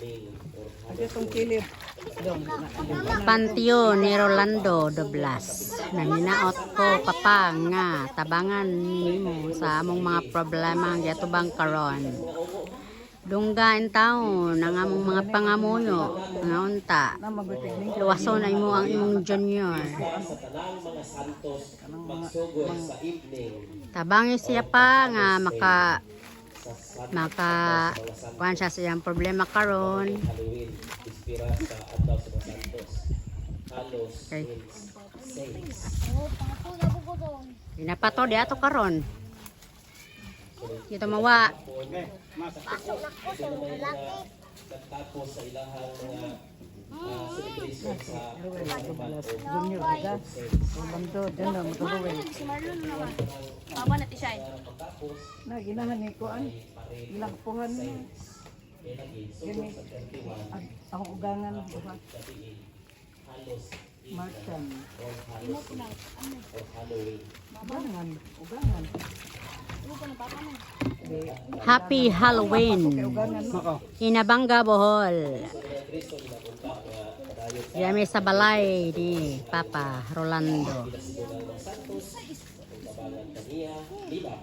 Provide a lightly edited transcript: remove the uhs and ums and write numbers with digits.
Itong kilid. Dong. Panteon ni Rolando Doblas. Nanghinaot ko, Papa, nga tabangan nimo sa among mga problema ang giatubang karon. Dungga taon ang among mga pangamuyo nga unta. Na magutig ning Luwason ay mo ang imong junior. Sa tanang mga santos magsugod sa evening Tabangi siya pa nga maka sa San maka kuan siya sa iyang problema karon. Halloween, ispira sa Adlaw sa mga Santos. Halos Okay. means saints. Ginapato di ato karon. Dito mawa. Ito naman yung mga nagtapos sa ilahang mga celebration sa Roman o Junior ba? saints. Rolando, dyan na matuloy. Si Marlon naman. Baba na ti siya. Pagtapos, Na ginahan ni kuan. may parade Gilakpuhan ni. saints. Kaya lagi, sugod sa 31, Ang akong ugangan buha. gabi, Halos Eve Marchan. or Halos Eve or Halloween. Ugangan, ugangan. Happy Halloween. Ugangan. Inabanga, Bohol. Yami sa balay ni Papa Rolando. Tabangan kaniya, lila.